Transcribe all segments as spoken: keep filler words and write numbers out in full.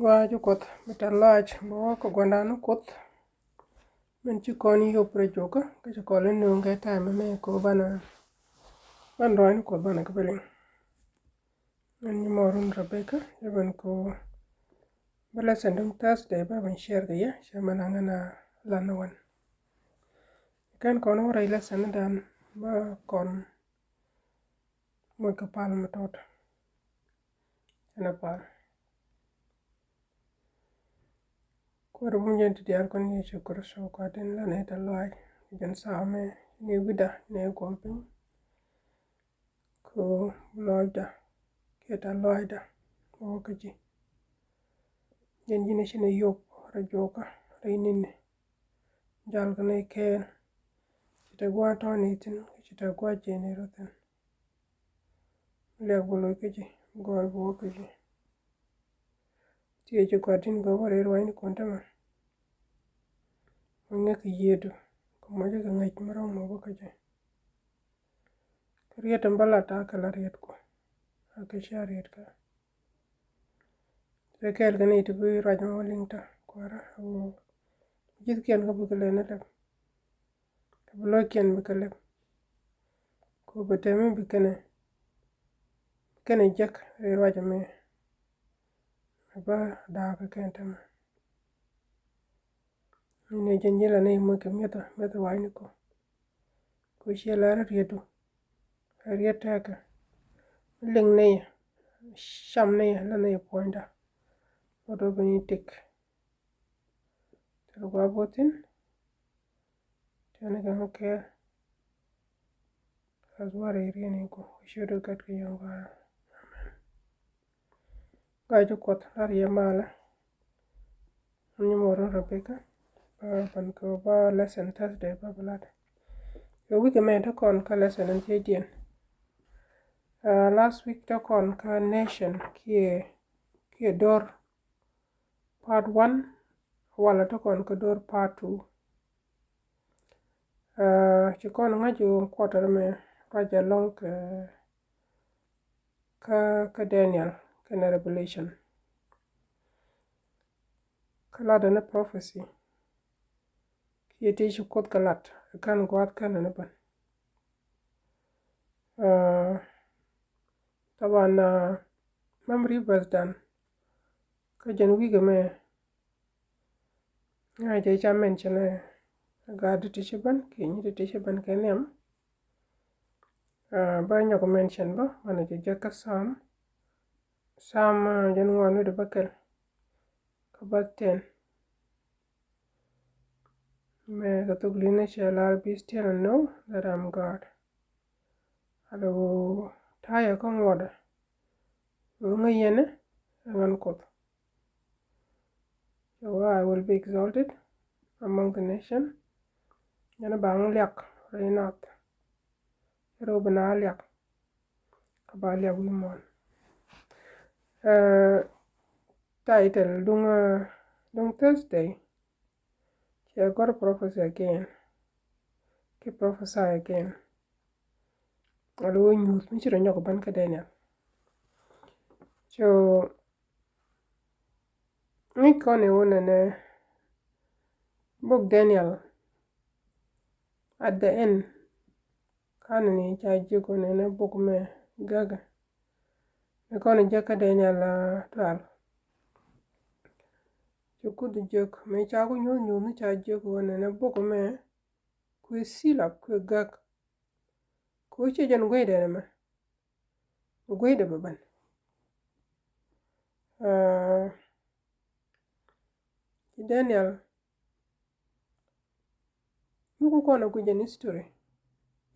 Wa ci Kuoth mi te lɔaac bɛ wä kɛ gua̱ndan ni Kuoth. Min ci kɔn yop rɛ jokä kä ci kɔl in nööŋ kɛ ta̱a̱ mɛ mɛ ko banɛ ban ruaacni Kuoth banɛ kɛ bä liŋ. Min nyi mɔrun Rebecca, jɛ ben ko bä lesson duŋ Thursday bä ben share kɛ yɛ, cɛ mɛ na ŋän a lan ni wan. Kɛn kɔn wä rɛy lesson ni dan bä kɔn moc kɛ pal mi tɔt. Ɛn a pal. Kuäär bum jɛn ti diaal kɔn Yecu Kritho Kua̱r tin la nɛy tɛ lɔaac, jɛn thaamɛ ni wi̱da ni guɔm piny. Kɛ lɔcda kiɛ tɛ lɔaacda bɛ wä kä ji̱. Jɛn ji̱n ci ni yop rɛ juɔkä rɛy ni̱ni. Jalkɛ nɛy kɛɛl. Ci tɛ gua̱a̱th tɔ̱ ni thi̱n, ci tɛ gua̱a̱th jɛn ni rɔ thi̱n. Liak bä loc kä ji̱, gɔɔy bä wä kä ji̱. Tiee ci Kua̱r tin gɔw bä rɛy ruaacni kun tämɛ. Wä ŋäc kɛ yiëëdu kɛ mɔcä kɛ ŋäc mi rɔ̱ŋ mɔ bä kä ji̱. Kɛ riet ɛn bä lat a kɛ la riet Kuɔth a kɛ cia riet kä. Cɛ kɛɛl kɛ ni ti bi ruac mɔ liŋ ta Kuäärä a wä ji̱thkiɛn kä bikɛ lɛn ni lɛp. Kɛ bi lo̱ckiɛn bikɛ lɛp. Ku bi tɛmɛ bi kɛnɛ bi kɛnɛ jek rɛy ruac ɛmɛ. Ɛ bä da̱a̱k kɛ kɛn tɛmɛ. Ni nɛ jɛn ji̱ la nɛ moc kɛ mi̱ethä mi̱ethä wa̱i̱ni ko. Ku ciɛ la rɛ rietdu. Ɛ riet tɛkɛ. Mi liŋ nɛyɛ cam nɛyɛ la nɛyɛ puɔ̱nyda. Wä dɔ bi ni tik. Thil gua bo̱thin. Tɛn kɛ ŋa kɛɛl. As wä rɛy riet ni ko. Ciötdu gat kɛ yɔ̱ŋ gɔaa. Amen. Gaa ji̱ Kuɔth lar yɛ malä. Ni mɔrun Rebecca. Bä ban kɛ bä lesson Thursday bä bi lat. Kɛ wik ɛmɛ te kɔn kä lesson in thiecdiɛn. Last week te kɔn kä nation kiɛ kiɛ dor part one. Walɛ te kɔn kä dor part two. Ci kɔn ŋa̱c ɣöö quarter mɛ ruac ɛlɔ̱ŋ kɛ kä kä Daniel kɛnɛ Revelation. Kä latdɛ ni prophecy kiɛ ti ci Kuoth kɛ lat kän gua̱a̱th kän ni bän. Taban memory verse dan kä jɛn wik ɛmɛ. Ŋa̱cä ca mention ɛ gaat ti ti ci ben kiɛ nyi ti ti ci ben kɛ nhiam. Bä nyɔk mention bä banɛ jɛ jɛ kä Psalm. Psalm jɛn ŋuan wi̱dɛ bä kɛl kä bä ten. Mɛ kɛ thok li̱n ni cɛ lar, be still and know that I am God. Alɛ ɣöö ta̱yɛ kä ŋuɔdɛ ɣöö ŋäc yɛn ɛ ŋän Kuoth. Cɛ ɣöö I will be exalted among the nation. Jɛn ba ŋu liak rɛy nath. Cɛ rɛw bi na liak kä ba liak wi̱i̱ muɔ̱ɔ̱n. Title duŋ duŋ Thursday. Cɛ gɔr prophecy again. Ki prophesy again. Alɛ wä nyuuth mi ci rɔ nyɔk bän kä Daniel. So ŋi̱c kɔn i̱ wä nɛnɛ bok Daniel at the end. Kanɛ ni ca jiök wä nɛnɛ bok mɛ gäkä. Ni kɔn i̱ jek kä Daniel twelve. Ci Kuoth jiök mëë ca ku nyuɔ̱th nyuuth ni ca jiök wä nɛnɛ bok mɛ kuɛ seal up kuɛ gäk. Kuɛ ciɛ jɛn guecdɛ nɛmɛ. Bi guecdɛ bɛ bän. Ci Daniel mi ku kɔn a guic jɛn history.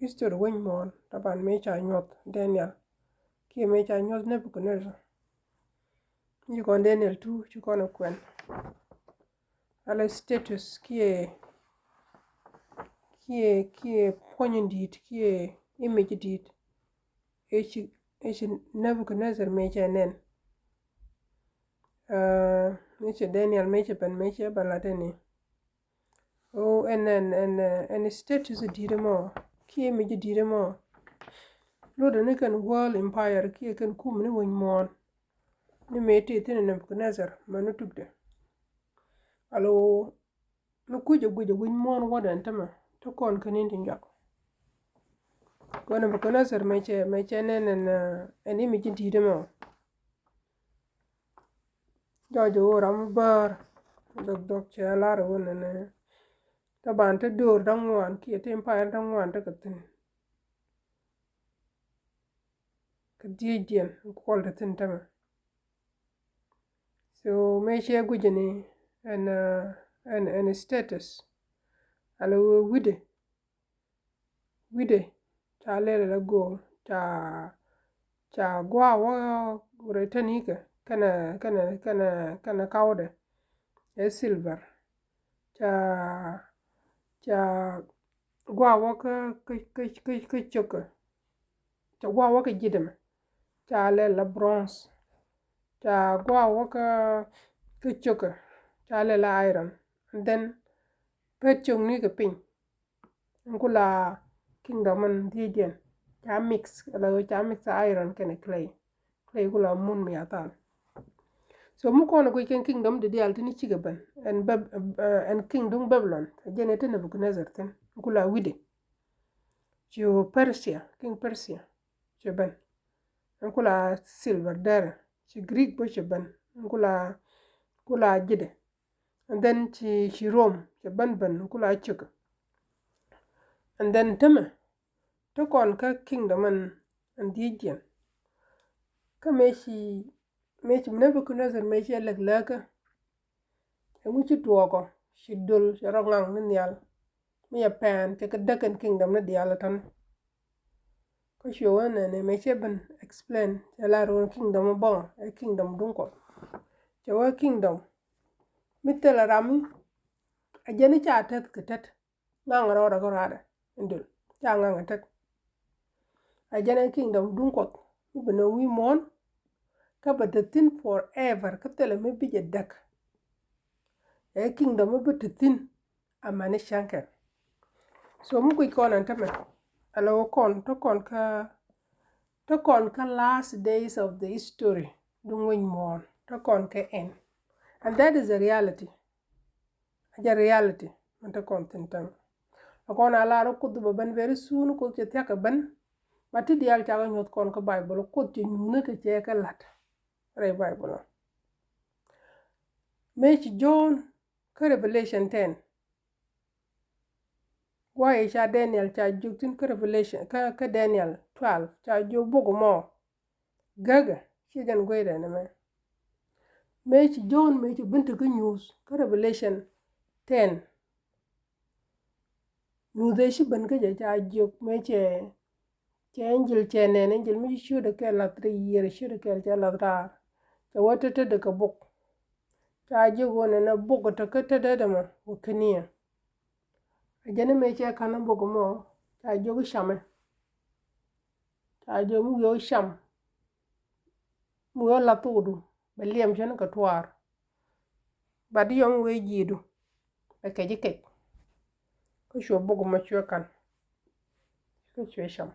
History wec muɔ̱ɔ̱n taban mëë ca nyuɔth Daniel kiɛ mëë ca nyuɔth Nebuchadnezzar. Ci kɔn Daniel two ci kɔn a kuɛn. Ala status kiɛ kiɛ kiɛ puɔ̱ny in di̱i̱t kiɛ image di̱i̱t. Ëë ci ëë ci Nebuchadnezzar mëë cɛ nɛn. Mëë cɛ Daniel mëë cɛ ben mëë cɛ bɛ lat ɛn i̱ ɣöö ɛn ɛn ɛn ɛn status di̱i̱t ɛmɔ kiɛ image di̱i̱t ɛmɔ. Lotdɛ ni kɛn world empire kiɛ kɛn kum ni wec muɔ̱ɔ̱n. ni mëë tëë thi̱n ɛ Nebuchadnezzar mɛn ni tukdɛ. Alo mi kucɛ guic ɛ wi̱c muɔ̱ɔ̱n wädɛ ɛn tämɛ ti kɔn kä ni̱n ti nyuak. Kɔn Nebuchadnezzar mɛ cɛ mɛ cɛ nɛn ɛn ɛn image in ti̱i̱t ɛmɛ ɔ. Jɔɔc ɛ ɣöö ram mi bäär dhɔk dhɔk cɛ lar ɛ ɣöö nɛnɛ. Tɛ ban te döör da̱ŋ ŋuan kiɛ te empire da̱ŋ ŋuan te kɛ thi̱n. Kɛ dhieecdiɛn kuɔl te thi̱n tämɛ. So mëë ciɛ gui̱cäni ɛn ɛn ɛn status. Ala ɣöö wi̱dɛ wi̱dɛ ca lɛl ala go̱o̱l ca ca gua̱a̱ wä rɛy tänikɛ kɛnɛ kɛnɛ kɛnɛ kɛnɛ kawdɛ. Ɛ silver ca ca gua̱a̱ wä kä kä kä kä cökä. Ca gua̱a̱ wä kä ji̱dɛ mɛ ca lɛl la bronze. Ca gua̱a̱ wä kä kä cökä ca lɛl la iron. And then pet cöknikɛ piny. Ɛn ku la kingdom ɛn dhieecdiɛn ca mix ala ɣöö ca mix iron kɛnɛ clay. Clay ku la mun mi a than. So mi kɔn ɛ guic kɛn kingdom di diaal ti ni cikɛ ben ɛn bɛ ɛn kingdom Babylon. Jɛn ɛ ti Nebuchadnezzar thin ɛn ku la wi̱dɛ. Ci Persia, king Persia ci ben. Ɛn ku la silver dɛrɛ ci Greek bä ci ben. Ɛn ku la ku la ji̱dɛ. And then ci ci Rome cɛ ben ben ku la cik. And then tämɛ te kɔn kä kingdom ɛn ɛn dhieecdiɛn. Kä mëë ci mëë ci Nebuchadnezzar mëë ci ɛ lɛk lɛkä. Ɛŋu ci tuɔɔkɔ ci dol cɛ rɔ ŋaŋ ni nhial. Mi cɛ pɛn cɛ kɛ däk ɛn kingdom ni diaal ɛ tɔ̱n. Kä cuɛ wä nɛnɛ mëë cɛ ben explain cɛ la ruɔn kingdom bɔŋ ɛ kingdom duŋ kɔth. Cɛ wä kingdom mi thilɛ ram mi a jɛn i̱ ca tɛth kɛ tɛt ŋaŋ rɔɔdɛ kä rɔɔdɛ in dul ca ŋaŋ kɛ tɛt. A jɛn ɛ kingdom duŋ kɔth mi bi nɔ wi̱i̱ muɔ̱ɔ̱n. Kä bɛ te thi̱n forever kä thilɛ mi bi jɛ däk. Ɛ kingdom mi bi te thi̱n. Amäni cäŋ kɛn. So mi kui̱c kɔn ɛn tämɛ ala wä kɔn te kɔn kä te kɔn kä last days of the history. Duŋ wi̱c muɔ̱ɔ̱n te kɔn kä ɛn. And that is a reality. A jɛ reality. Mɛn te kɔn thi̱n tämɛ a kɔn a lar wä Kuoth bɛ ben very soon. Kuoth cɛ thia̱k kɛ ben. Ba ti diaal cakɛ nyuɔ̱th kɔn kä Bible Kuoth cɛ nyuuthni kɛ cɛ kɛ la̱t. Rɛy Bible ɔ mëë ci John kä Revelation ten. Guayɛ ca Daniel ca jiök thi̱n kä Revelation kä kä Daniel twelve ca jiök bok mɔ. Gäkä ci jɛn gua̱cdɛ ni mɛ. Mëë ci John mëë ci ben te kä nyuuth kä Revelation ten. Nyuuth ëë ci ben kä jɛ ca jiök mëë cɛ Cɛ ɛnjil cɛ nɛn ɛnjil mi ci ciötdɛ kɛl lath rɛy yiëër ciötdɛ kɛl cɛ lath raar. Cɛ wä tetädɛ kɛ bok. Ca jiök ɣöö nɛnɛ bok ɛ te kä tetädɛ mɔ wä keniɛ. A jɛn ɛmɛ cɛ ka̱n ɛ bok ɛmɔ ca jiök i̱ camɛ. Ca jiök mi wiɛ wä cam. Mi wiɛ wä lath thokdu bɛ liɛm cä ni kɛ tuaar. But yɔm wee ji̱du ɛ kɛc ikɛc. Kä cuɛ bok ɛmɔ cuɛ ka̱n kä cuɛ cam.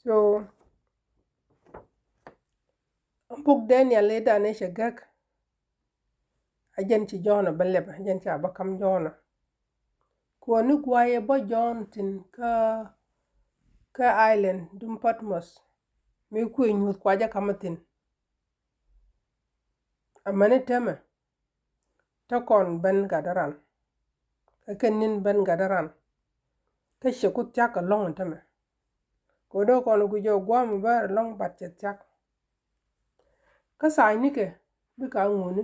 So bok Daniel i̱ danɛ cɛ gäk. A jɛn ci Jɔ̱ɔ̱n a bä lɛp a jɛn ca bä ka̱m Jɔ̱ɔ̱n a. Kuɔni guayɛ bä Jɔ̱ɔ̱n thi̱n kä kä island dum Patmos. Mi kuëë nyuuth kua jɛ ka̱m a thi̱n. Amäni täämɛ te kɔn ben gatdä ran. Kä kɛn ni̱n ben gatdä ran. Kä cɛ ku thia̱k ɛlɔ̱ŋ täämɛ. Kɛ ɣöö dee kɔn ku jɛ gua̱a̱m bä ɛlɔ̱ŋ but cɛ thia̱k. Kä tha̱a̱ny nikɛ bikɛ a ŋuni.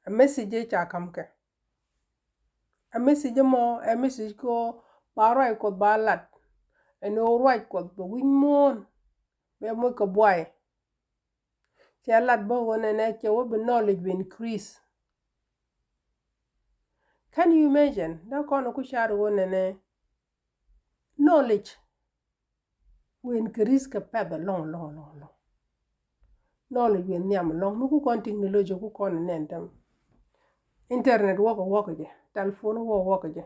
A message ca ka̱m kɛ. A message mɔ ɛ message kɛ ɣöö ba ruac Kuɔth ba lat. Ɛn ɣöö ruac Kuɔth bɛ wi̱c muɔ̱ɔ̱n bɛ moc kɛ buay. Cɛ lat bä ɣöö nɛnɛ cɛ wä bi knowledge bi increase. Can you imagine? Dee kɔn ku car ɣöö nɛnɛ knowledge wi̱i̱ increase kɛ pɛth ɛlɔ̱ŋ ɛlɔ̱ŋ ɛlɔ̱ŋ ɛlɔ̱ŋ. Knowledge wi̱i̱ nhiam ɛlɔ̱ŋ mi ku kɔn technology ku kɔn nɛn tɛm. Internet wäkɛ wäkɛ jɛ, telephone wäkɛ wäkɛ jɛ.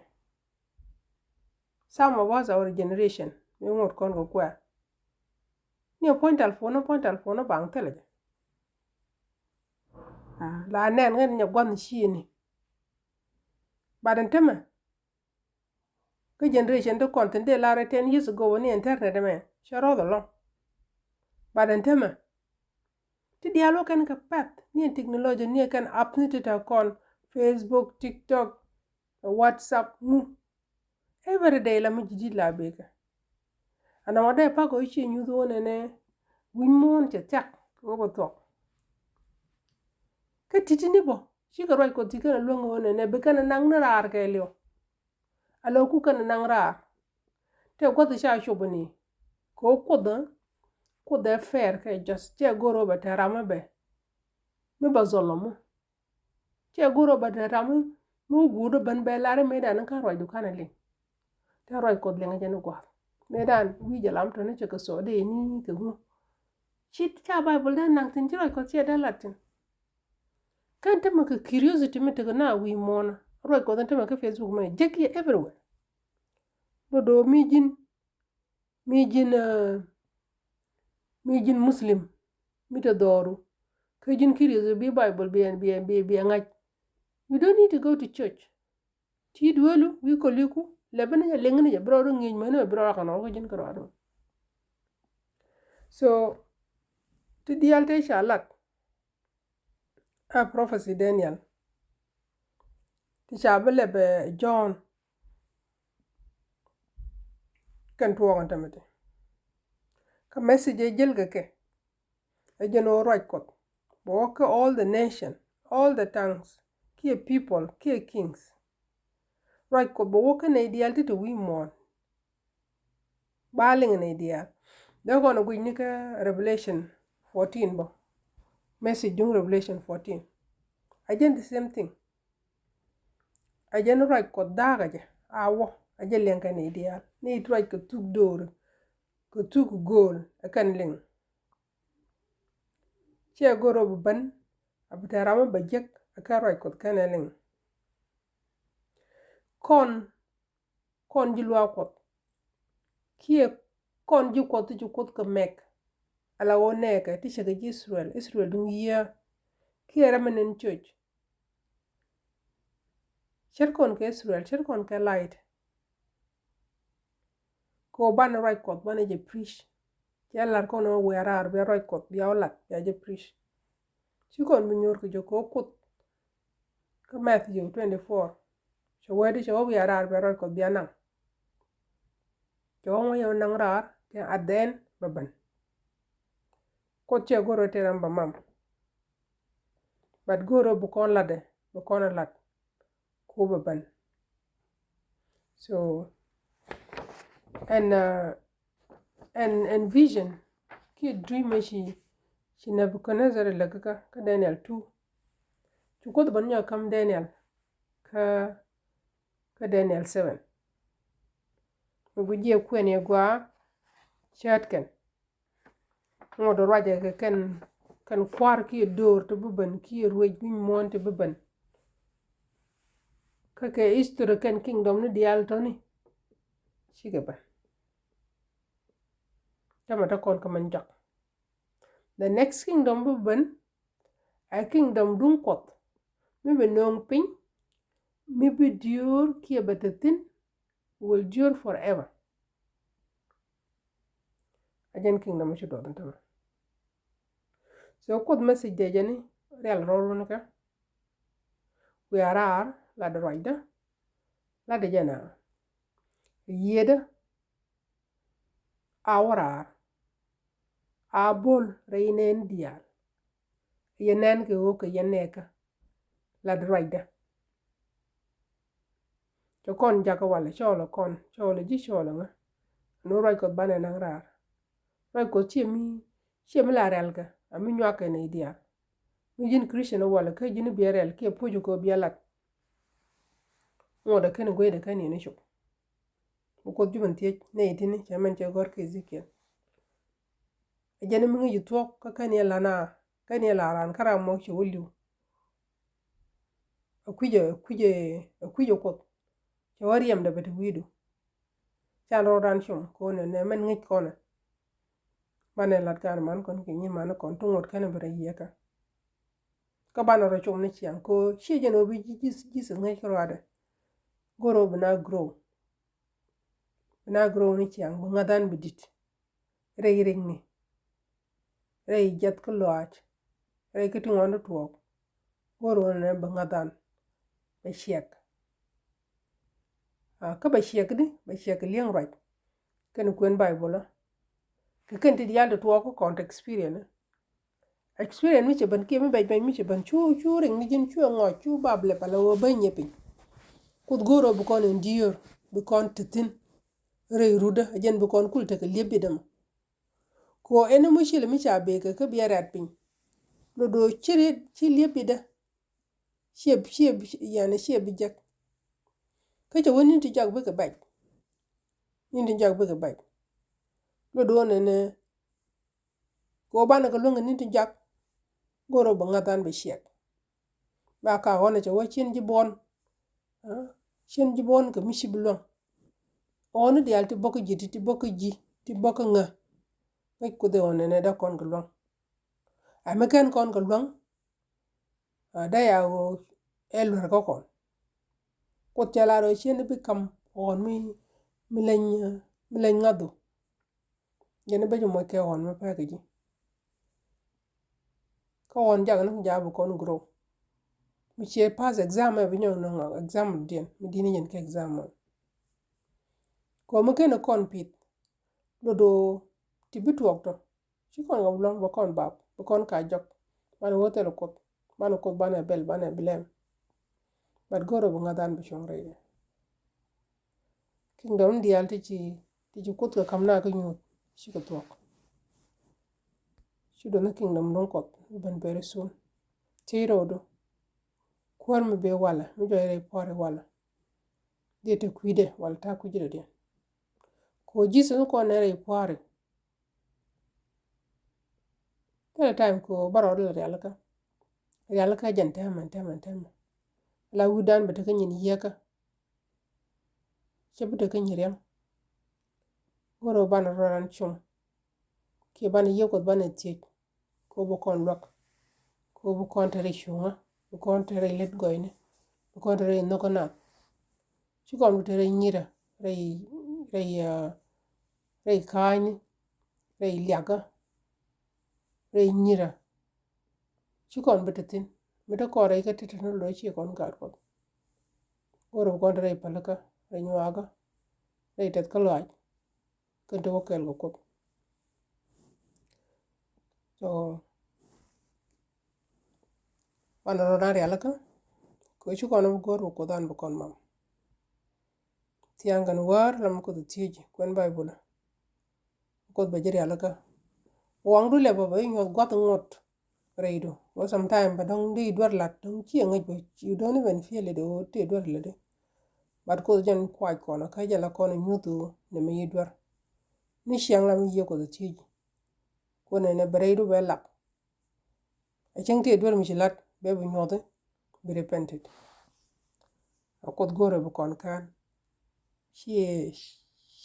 Some of us our generation mi ŋot kɔn kɛ kuɛ. Ni ɛ puɔ̱ny telephone, puɔ̱ny telephone baŋ thilɛ jɛ. La nɛn ŋäc ni nyɛ gua̱n ciëni. But ɛn tämɛ kä generation ti kɔn thin dee lar ten years ago ni internet mɛ cɛ rɔth alɔŋ. But ɛn tämɛ ti diaal wä kɛn kɛ path ni ɛn technology ni ɛ kɛn app ni ti tɛ kɔn, Facebook, TikTok, WhatsApp ŋu. Every day la mi ji̱ di̱t la bekɛ. Ɛn ɔmɔ dee pak ɔ i̱ ci nyuth wä nɛnɛ wi̱ny muɔ̱ɔ̱n cɛ thiak kɛ wä bä thuɔk. Kä ti̱ti̱ ni bä cikɛ ruac kɔ ti kɛn ɛ luäŋ wä nɛnɛ bi kɛn ɛ naŋ ni raar kɛ liɔ. Ala ku kɛn naŋ raar. Tɛ gua̱th ca cop ni kɛ kuoth. Kuoth ɛ fair kɛ just cɛ go̱r ɔ bɛ tɛ ram ɛ bɛ mi ba zɔlɔ mu. Cɛ go̱r ɔ bɛ tɛ ram mi wä guur dɔ ben bɛ lar mëë dan kä ruac du kanɛ liŋ. Tɛ ruac kuoth liŋ jɛ ni gua̱th mëë dan wi̱i̱ jɛ lam tɔni cɛ kɛ sɔ dee ni kɛ ŋu. Ci ca Bible dee naŋ thin ci ruac kuɔth ciɛ dee lat thin. Kɛn tämɛ kɛ curiosity mi tekɛ na wi̱i̱ muɔ̱ɔ̱n ruac kuɔth tämɛ kä Facebook mɛ jek yɛ everywhere. Dodo mi ji̱n mi ji̱n mi ji̱n Muslim mi te dhɔru kä ji̱n curious bi Bible bi bi bi bi ŋa̱c. You don't need to go to church. Ti duelu wi̱i̱ kɔliku lɛ bi ni jɛ liŋ ni jɛ bi rɔɔdu ŋi̱i̱c mäni mɛ bi rɔɔdu kɛ nɔɔk kä ji̱n kɛ rɔɔdu. So ti diaal te ca lat a prophecy Daniel ti ca bi lɛp ɛ John kɛn tuɔɔk ɛn tämɛ ti. Kä message ɛ jäl kɛ kɛ ɛ jɛn ɣöö ruac kuɔth bɛ wä kä all the nation, all the tongues, kiɛ people kiɛ kings. Ruac kuɔth bɛ wä kä nɛy diaal ti te wi̱i̱ muɔ̱ɔ̱n. Ba liŋ nɛy diaal. Dee kɔn ɛ guic ni kä Revelation fourteen bä. Message duŋ Revelation fourteen. A jɛn the same thing. A jɛn ruac kuɔth da̱a̱kä jɛ a wä a jɛ liŋ kɛ nɛy diaal ni it ruac kɛ thuk do̱o̱ri kɛ thuk go̱o̱l ɛ kɛn liŋ. Ciɛ go̱o̱r ɔ bi ben a bi te ram mi bɛ jek ɛ kɛn ruac kuɔth kɛn ɛ liŋ. Kɔn kɔn ji̱ luaak kuɔth kiɛ kɔn ji̱ kuɔth ti ci kuoth kɛ mɛk. Ala ɣöö nɛɛkɛ ti cɛ kɛ ji̱ Israel, Israel duŋ yiëë kiɛ rɛmɛ nen church. Cär kɔn kɛ Israel, cär kɔn kɛ light. Kɛ ɣöö banɛ ruac kuɔth banɛ jɛ preach. Cɛ lar kɔn ɣöö wiaa raar bia ruac kuɔth bia wä lat bia jɛ preach. Ci kɔn bi nyuur kɛ jɛ kɛ ɣöö kuoth. Kä Matthew twenty four cɛ wee di cɛ wä wiaa raar bia ruac kuɔth bia naŋ. Cɛ wä ŋuɔ̱c yɛ wä naŋ raar kɛ at the end bɛ ben. Kuoth cɛ go̱r wä tëë ram bɛ mam. But go̱r wä bi kɔn latdɛ bi kɔn a lat. Ku bɛ ben. So ɛn ɛn ɛn vision kiɛ dream ci ci Nebuchadnezzar lɛ kä kä Daniel two. Ci kuoth ben nyɔk kam Daniel kä kä Daniel seven. Mi guic jiɛ kuɛn yɛ gua cäät kɛn. Ŋot ruacɛ kɛ kɛn kɛn kua̱r kiɛ döör ti bi ben kiɛ ruec wi̱ny muɔ̱ɔ̱n ti bi ben. Kä kɛ history kɛn kingdom ni diaal tɔ̱ni. Cikɛ ben. Tämɛ te kɔn kä mɛn jɔak. The next kingdom bi ben ɛ kingdom duŋ kuɔth mi bi nööŋ piny mi bi diöör kiɛ bɛ te thi̱n will dure forever. A jɛn kingdom mi ci duɔth ni tämɛ. So kuoth message dee jɛni rial rɔr wun kä. Wiaa raar lat ruacdä lat jɛn a yiëëdä a wä raar a bol rɛy nɛn diaal. Yɛ nɛn kɛ ɣöö kɛ yɛn nɛɛkä lat ruacdä. Cɛ kɔn jakä walɛ cɔɔlɛ kɔn cɔɔlɛ ji̱ cɔɔlɛ ŋä. Ɛn ɣöö ruac kuɔth banɛ naŋ raar. Ruac kuɔth ciɛ mi ciɛ mi la rɛl kɛ a mi nyuak kɛ nɛy diaal. Mi ji̱n Christian walɛ kä ji̱n biɛ rɛl kiɛ puc kɛ ɣöö biɛ lat. Ŋuɔ̱t ɛ kɛn guecdɛ kɛn yɛn icuk. Bi kuoth jupin thiec nɛy tini cɛ mɛn cɛ gɔ̱r kɛ Ezekiel. Ɛ jɛn mi ŋi̱ci thuɔ̱k kä kɛn yɛ la̱t na kɛn yɛ la̱t raan kä ram mɔk cɛ wä li̱w. Ɛ kui̱c ɛ kui̱c ɛ kui̱c ɛ kuoth. Cɛ wä riɛmdɛ bɛ ti wi̱i̱du. Can rɔɔdan com kɔnɛ nɛ mɛn ŋi̱c kɔnɛ. Banɛ lat gan man kɔn kɛ nyiman kɔn ti ŋot kɛn bi rɛ yiɛkä. Kä banɛ rɔ com ni ciaŋ ko ci jɛn ɔ bi Jesus, Jesus ŋäc kɛ ruadɛ. Goro bi na grow. Bi na grow ni ciaŋ bi ŋathan bi dit. Rɛy rikni, rɛy jiath kä lɔaac, rɛy kä ti ŋuan ti tuɔɔk. Goro nɛ bɛ ŋathan bɛ ciɛk. Kä bɛ ciɛk di bɛ ciɛk liɛŋ ruac. Kɛn kuɛn Bible kɛ kɛn ti diaal ti tuɔɔk kä kɔn ti experience. Experience mi cɛ ben kiɛ mi bɛc bɛc mi cɛ ben cu cu rikni ji̱n cu ɛ ŋɔc cu bap lɛ pal ɛ ɣöö bä nyɛ piny. Kuoth goro bi kɔn endure bi kɔn ti thi̱n. Rɛy rutdä ɛ jɛn bi kɔn kul tekɛ liep bidä mɔ. Kɛ ɣöö ɛn mucilɛ mi ca bekɛ kä biɛ rɛ̈t piny. Lɔ do̱ ci riet ci liep bidä. Ciɛ ciɛ yani ciɛ bi jek. Kä cɛ wä ni̱n ti jak bikɛ bɛc. Ni̱n ti jak bikɛ bɛc. Lɔ do̱ nɛnɛ. Kɛ ɣöö banɛ kɛ luäŋ kɛ ni̱n ti jak. Goro bɛ ŋa̱than bɛ ciɛk. Ba ka ɣɔn cɛ wä cien ji̱ buɔn. Cien ji̱ buɔn kɛ mi ci bi luäŋ. Ɣɔn ni diaal ti bɔk kä ji̱ ti ti bɔk kä ji̱ ti bɔk kä ŋä. Ŋäc kuoth ɛ ɣɔn nɛnɛ dee kɔn kɛ luäŋ. Ɛ mi kɛn kɔn kɛ luäŋ. Dee ya ɣöö ɛ luär kä kɔn. Kuoth cɛ lar ɣöö cien bi kam ɣɔn mi mi leny mi leny ŋa̱thu. Jɛn i̱ bä jɛ moc kɛ ɣɔn mi pɛk kɛ ji̱. Kä ɣɔn jak ni ja̱a̱ bi kɔn grow. Mi ciɛ pass exam ɛ bi nyɔk nɔŋ exam diɛn mi di̱t ni jɛn kɛ exam ɛ. Kɛ ɣöö mi ken kɔn pith. Do̱do̱ ti bi tuɔɔk tɔ ci kɔn kɛ luɔ̱ŋ bɛ kɔn bap bɛ kɔn ka jɔk. Banɛ wä thil kuoth banɛ kuoth banɛ bɛl banɛ blame. But go̱rɛ bi ŋa̱than bi cuɔ̱ŋ rɛy. Kingdom diaal ti ci ti ci kuoth kɛ kam na kä nyuuth. Cikɛ thuɔ̱k. Ci duɔth ni kingdom duŋ kuɔth bi ben very soon. Ci rɔɔdu. Kuäär mi bee walɛ mi jɔc rɛy puɔ̱ɔ̱ri walɛ. Diɛ te kui̱dɛ walɛ ta̱a̱ kui̱dɛ diɛn. Kɛ ɣöö Jesus ni kɔn nɛ rɛy puɔ̱ɔ̱ri. Thilɛ time kɛ ɣöö bä rɔɔdu lɛ rialikä. Rialikä jɛn tɛmɛ tɛmɛ tɛmɛ. La wi̱dan bɛ tekä nyin yieekä. Cɛ bi tekä nyin riaŋ. Go̱rɛ banɛ rɔɔdan cum. Kiɛ banɛ yiëë kuoth banɛ thiec. Kɛ ɣöö bi kɔn luäk. Kɛ ɣöö bi kɔn te rɛy cuŋä bi kɔn te rɛy lät gɔyni. Bi kɔn te rɛy nhök kä nath. Ci kɔn bi te rɛy nyirä rɛy rɛy rɛy ka̱a̱cni. Rɛy liakä. Rɛy nyirä. Ci kɔn bi te thi̱n mi te kɔn rɛy kä ti te ni lo̱c ci kɔn gaat kuɔth. Go̱rɛ bi kɔn te rɛy pälikä rɛy nyuakä. Rɛy tɛth kä lɔaac. Kɛn ti wä kɛɛl kɛ kuoth. So banɛ rɔ na rialikä. Kɛ ci kɔn bi go̱r kɛ kuoth an bi kɔn mam. Thia̱a̱ŋ kɛn wäär lam kuoth thiec kuɛn Baibul. Kuoth bɛ ji̱ rialikä. Waŋdu lɛ bä bä inyuɔth gua̱th ŋot. Rɛydu wä sometime bɛ dɔ̱ŋ di duer lat dɔ̱ŋ ci ŋäc bä you don't even feel it ɣöö ti duer lat di. But kuoth jɛn kuac kɔn kä jɛ la kɔn nyuth ɣöö ni mi yi duer. Ni ciaŋ la mi yiëë kuoth thiec. Kuɔn ɛn ɛ bɛ rɛydu bɛ lak. A cäŋ ti duer mi ci lat bɛ bi nyuɔthi. Bi repented. A kuoth go̱rɛ bi kɔn kään. Ciɛ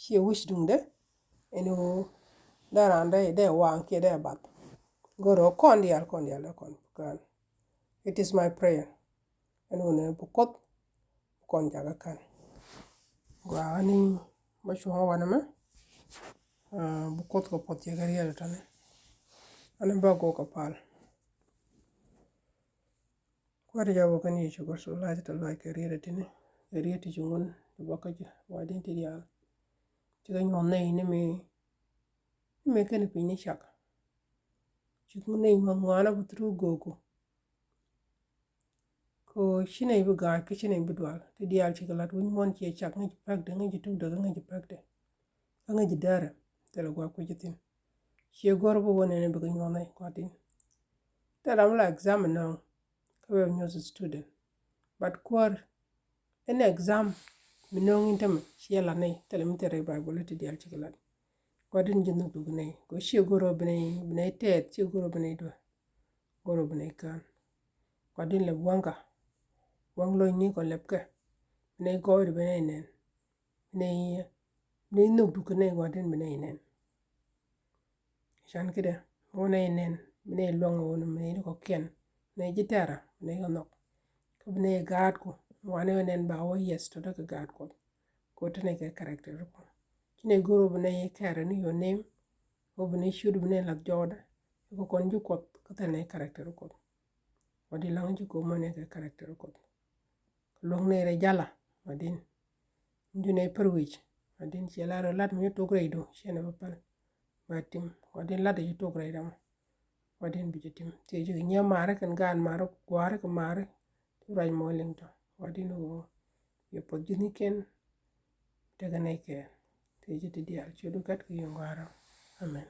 ciɛ wi̱c duŋdɛ. Ɛn ɣöö dee raan dee dee waŋ kiɛ dee bath. Go̱rɛ kɔn diaal kɔn diaal dee kɔn kään. It is my prayer. Ɛn ɣöö nɛ bi kuoth bi kɔn jakä kään. Gɔaa ni bä cuɔ̱ŋ wanɛ mɛ. Bi kuoth kɛ puɔth cɛ kɛ riɛl tɔni. Ani bä gok kɛ pal. Kuäär jɛ wä kɛn Yecu Kritho la̱th tɛ lɔc kɛ riet ɛ tini kɛ riet ti ci ŋun ti bä kä jɛ wa din ti diaal. Ci kɛ nyuɔ̱th nɛy ni mi ni mi kɛn piny ni cak. Ci ŋun nɛy nyuɔ̱th ŋuanä bä through go̱o̱ku. Kɛ ɣöö ci nɛy bi ga̱a̱c kä ci nɛy bi dual ti diaal ci kɛ la̱t wi̱ny muɔ̱n ciɛ cak ŋäc ci pɛkdɛ ŋäc ci tukdɛ kä ŋäc ci pɛkdɛ. Kä ŋäc ci däärɛ thilɛ gua̱a̱k kui̱c ci thi̱n. Ciɛ go̱r bi wä nɛn bikɛ nyuɔ̱th nɛy kua̱tin. Thilɛ ram la exam nɔŋ kä bɛ nyuɔ̱th student. But kuäär ɛn exam mi nöŋ in tämɛ ciɛ lat nɛy thilɛ mi thil rɛy Baibol ti diaal cikɛ lat. Gua̱di̱n ji̱ nhök duk nɛy kɛ ciɛ go̱r ɔ bi nɛy bi nɛy tɛɛth ciɛ go̱r ɔ bi nɛy duer. Go̱r ɔ bi nɛy kään. Gua̱di̱n lɛp waŋkä waŋ lo̱cni kɔ lɛpkɛ. Bi nɛy gɔɔydɛ bi nɛy nɛn. Bi nɛy bi nɛy nhök duk kɛ nɛy gua̱di̱n bi nɛy nɛn. Can kidɛ mi wä nɛ nɛn bi nɛ luaŋ wä ni mi nɛ kɔkiɛn, nɛ ji̱ tɛra, nɛ kɛ nhɔk. Kä bi nɛ gaat ku wanɛ wä nɛn ba wä yɛs tɔ dä kɛ gaat Kuɔth. Kɛ wä te nɛ kɛ character ku ci nɛ go̱r wä bi nɛ kɛɛr ni your name. Wä bi nɛ ciöt bi nɛ lath jɔɔdɛ kɛ kɔn ji̱ Kuɔth kä thil nɛ character Kuɔth. Wä di laŋ ji̱ ko̱mä nɛ kɛ character Kuɔth. Luäŋ nɛ rɛ jala wä din. Ju nɛ pär wi̱c wä din ciɛ la rɛ lat mi tok rɛy do ciɛ nɛ bä päl. Ba tim wä din lat ji̱ tok rɛy dama. Wä din bi ji̱ tim ti ji̱ nyɛ mari kɛn gaan mari guari kɛ mari. Ti ruac mɔ liŋ tɔ wä din wä. Yɛ puɔth ji̱ ni kɛn. Tekɛ nɛ kɛ ti ji̱ ti diaal ciɛ du gat kɛ yun guara. Amen.